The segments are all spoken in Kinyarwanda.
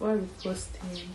Wabipositinga.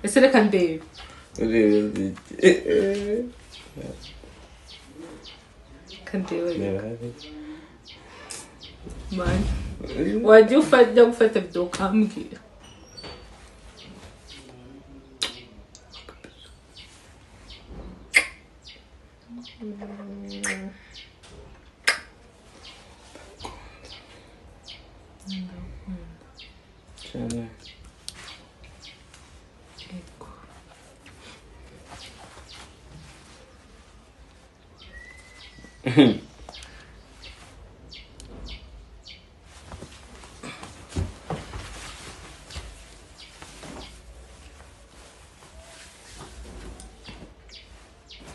Ese reka ndebe. Reka ndebe. Man. Wajya ufata gufata video ukambwira. Cyane. Ego.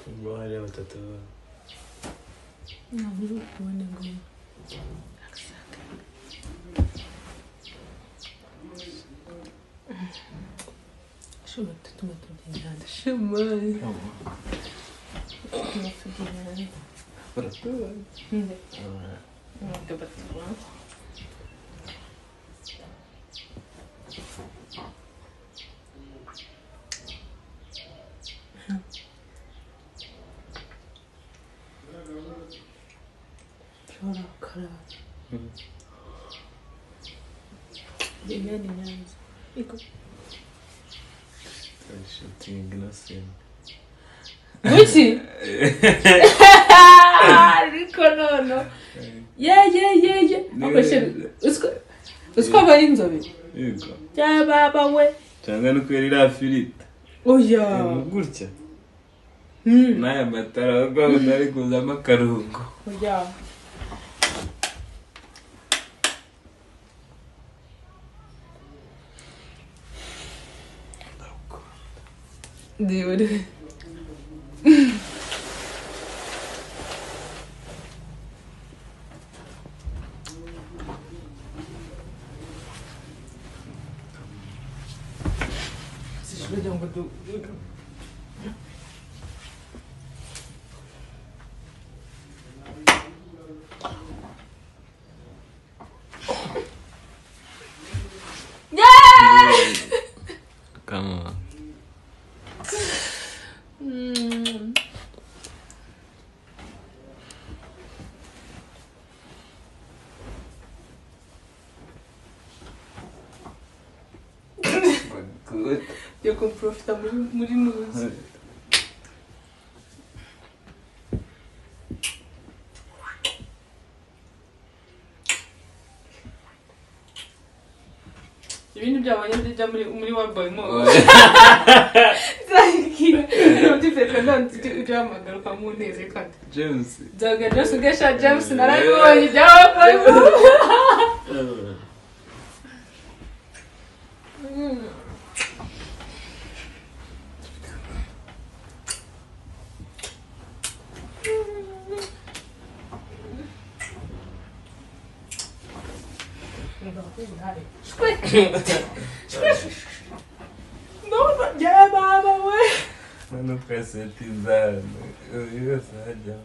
Ubwo hariya batatu. Ntabwo uri kubona ngo Shuma tutuma tugenda. Shuma. Tutuma tugenda. Baratubona. Urakara. Imyanya nyanza. Iko. Shooting nothing. Wiki? Ariko nono. Yeah. Usko aba ari inzobe? Yego. Cyababa we. Cyangwa nuko yari rafirita. Oya. Gutya. N'aya matara ahubwo ari kuzamo akarungo. Oya. Dude. Yeah! Come on. Good. Eu compro fita muri nuzi. Ibintu byabanye bijya muri wa boy mo. Zangira. Ndi nandi ujahamagara ukamuneze kandi. James. Nzaga James ugesha James narabibonye ibya boy mo. No, yeah, baba we. No presentizar. Eu sajya.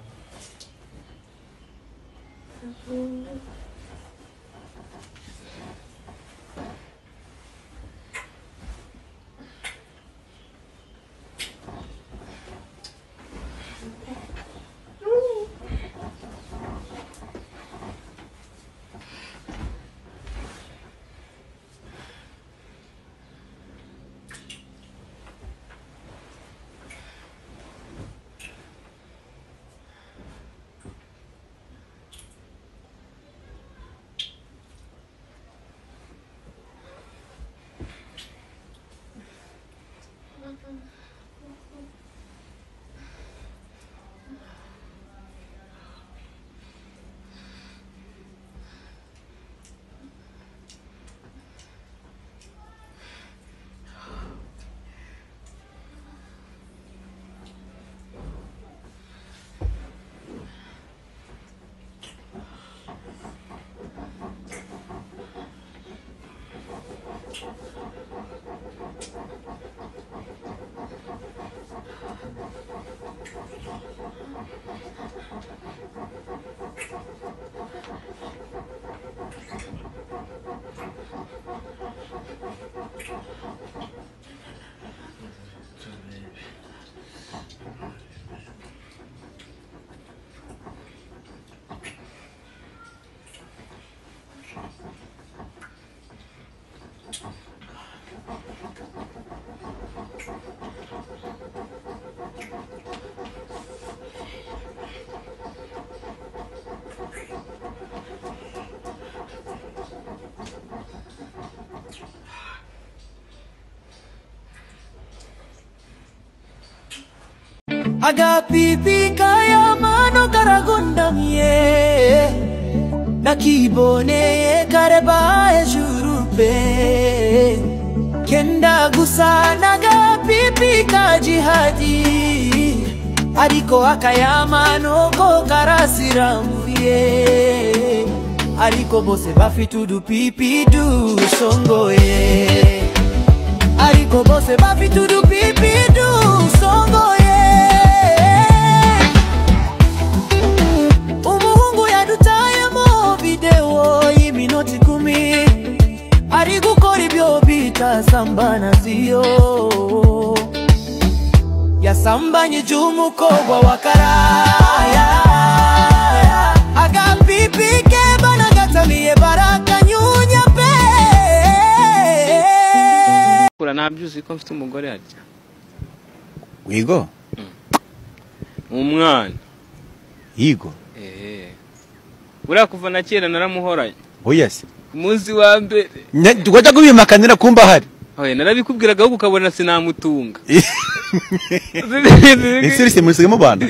Agapipi kayamano karagundamye nakiboneye kareba ejuru pe kenda gusa nagapipi ka jihadi ariko akayamano ko karasiramuye ariko bose bafite udupipi dusongoye ariko bose bafite udupipi dusongoye. Umuhungu yadutayemo video y'iminota 10 ari gukora ibyo bita sambana ziyo yasambanyije umukobwa wa karaya agapipi ke banagatamiye barakanyunya pe. Kura ntabyo ko mfite umugore harya wigo umwana yigo buriya kuva na kera naramuhoranye. Oya se umunsi wa mbere wajya kubimakanira kumba hari. Oya narabikubwiraga ahubwo ukabona sinamutunga. Ese muri mu bana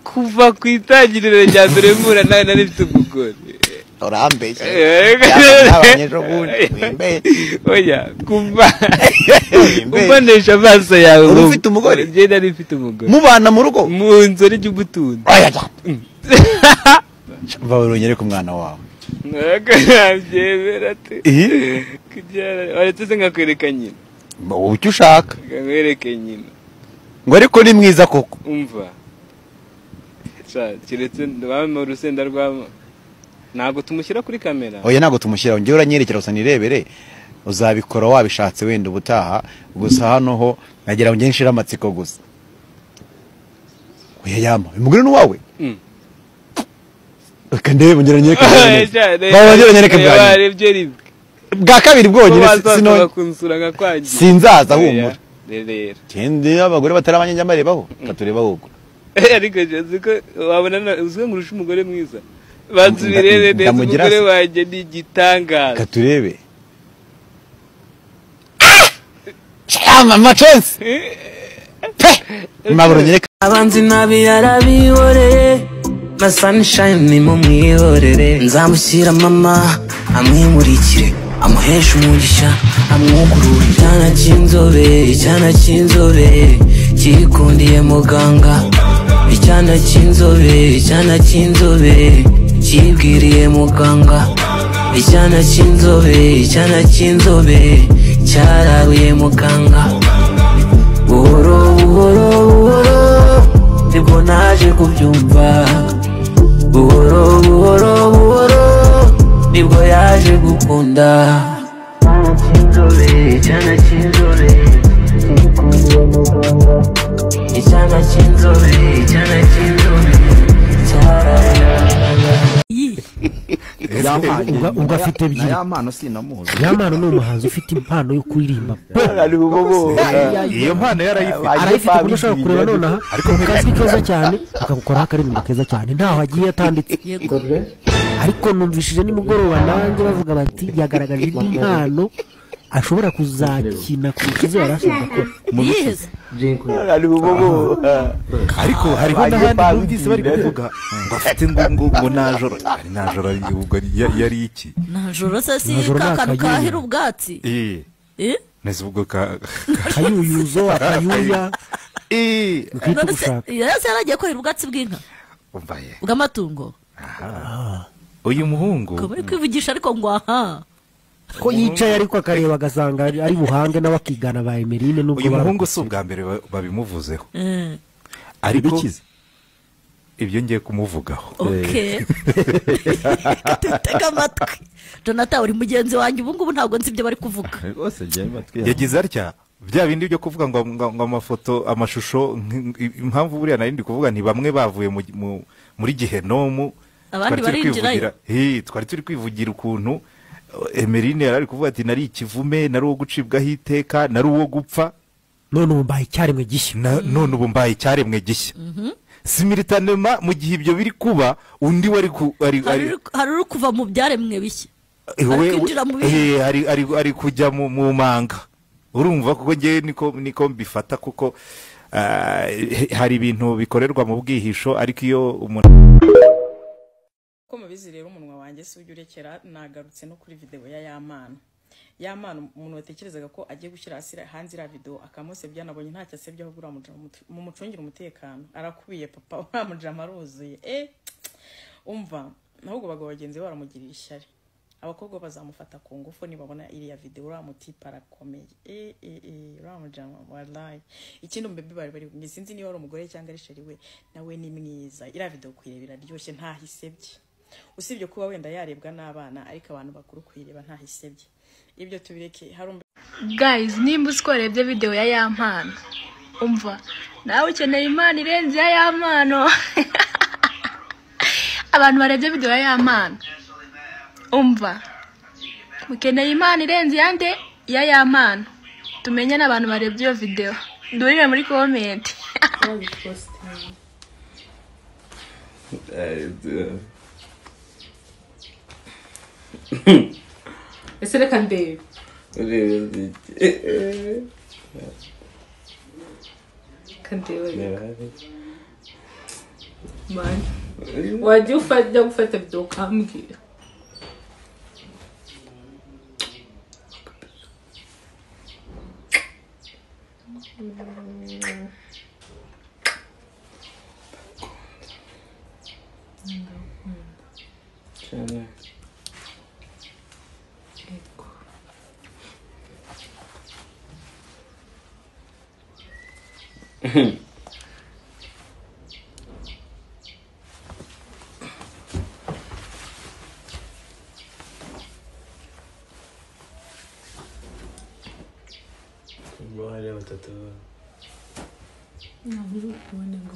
kuva ku itangiriro rya mbere mpura nawe nari mfite umugore. Urambeshye. Oya kuva ubonesha amaso yawe uri ufite umugore. Njye nari mfite umugore mubana mu rugo mu nzu ari ubutunzi. Oya baburonyere ku mwana wawe. Nakabyemera ati kugira waretse se ngakwereka nyina. Wowe icyo ushaka ngakwereke nyina ngo ariko ni mwiza koko. Umva keretse bamwe urusenda rwamo ntabwo tumushyira kuri kamera. Oya ntabwo tumushyira, njye uranyerekera gusa nirebere, uzabikora wabishatse wenda ubutaha, gusa hano ho nagira ngo nshire amatsiko gusa. Oya yama umugore ni uwawe. Reka ndebe ngira nyereke. Bawe nyereke bwa kabiri bwonyine sinzaza humura. Kende abagore batarabanye barebaho katureba ahubwo. Ariko uzi ko wabona uzwe ngurusha umugore mwiza bazubirebe neza umugore wanjye ni igitangaza. Katurebe ama chance pe maburo nyereka abanzi nabi yarabihoreye na sunshine ni mumwihorere nzamushyira mama amwimurikire amuhesha umugisha amwugurure icyana cy'inzobe icyana cy'inzobe cyikundiye muganga icyana cy'inzobe icyana cy'inzobe cyibwiriye muganga icyana cy'inzobe icyana cy'inzobe cyararuye muganga buhoro buhoro buhoro nibwo naje kubyumva buhoro buhoro buhoro nibwo yaje gukunda icyana cy'inzobe icyana cy'inzobe cyikundiye muganga icyana cy'inzobe icyana cy'inzobe cyararuye. Ubwo afite ebyiri. Yampano sinamuzi. Yampano ni umuhanzi ufite impano yo kuririmba. Iyo mpano yarayifite. Arayifite kuko ushobora kureba nonaha akajwi keza cyane akagukoraho akaririmbo keza cyane ntaho agiye atanditse. Ariko numvishije nimugoroba nanjye bavuga bati yagaragaje indi mpano ashobora kuzakina kurusha izo yari asanzwe akora. Ariko hariho n'ahandi numvise bari kuvuga ngo afite ngo najoro ari najoro ubwo yari iki najoro se si kakantu kahira ubwatsi nese ubwo kayuyuzo akayuya yari yaragiye kuhira ubwatsi bw'inka bw'amatungo. Uyu muhungu ko bari kwivugisha ariko ngo aha ko yicaye ariko akareba agasanga ari buhange nawe akigana ba Emeline nubwo uyu muhungu si ubwa mbere babimuvuzeho ariko ibyo ngiye kumuvugaho. Okay. Tega amatwi Jonathan uri mugenzi wanjye ubu ngubu ntabwo nzi ibyo bari kuvuga. Yagize atya bya bindi byo kuvuga ngo amafoto amashusho impamvu buriya nari ndi kuvuga nti bamwe bavuye muri gihenomu abandi barinjirayo. Twari turi kwivugira ukuntu Emeline yari kuvuga ati nari ikivume nari uwo gucibwaho iteka nari uwo gupfa none ubu mbaye icyaremwe gishya. None ubu mbaye icyaremwe gishya simiritanema mu gihe ibyo biri kuba undi wari hari uri kuva mu byaremwe bishya ari kujya mu manga urumva kuko ngewe niko mbifata kuko Hari ibintu bikorerwa mu bwihisho, ariko iyo umuntu ko mubizi rero umunwa wanjye si ujya urekera. Nagarutse no kuri video ya Yampano. Yampano umuntu watekerezaga ko agiye gushyira hanze iriya video akamusebya, nabonye ntacyo asebya, ahubwo mu mucungire umutekano arakubiye papa, uriya mujama aruzuye. Umva ahubwo abagabo bagenzi be baramugirira ishyari, abakobwa bazamufata ku ngufu nibabona iriya video. Uriya mutipe arakomeye, uriya mujama wallahi. Ikindi umubebe bari bari kumwe, sinzi niba ari umugore cyangwa ari sheri we, nawe ni mwiza. Iriya video kuyireba iraryoshye, ntahisebye, usibye kuba wenda yarebwa n'abana, ariko abantu bakuru kuyireba ntahisebye. Ibyo tubireke. Hari Guys, nimba uzi ko warebye video ya Yampano, umva nawe ukeneye impano irenze ya Yampano. Abantu barebye video ya Yampano, umva mukeneye impano irenze yande ya Yampano. Tumenye n'abantu barebye iyo video, ndurire muri comment. Ese reka ndebe. Reka ndebe. Mani wajya ujya gufata video ukambwira. Cyane. Ego. Ubwo hariya batatu Ntabwo uri kubona ngo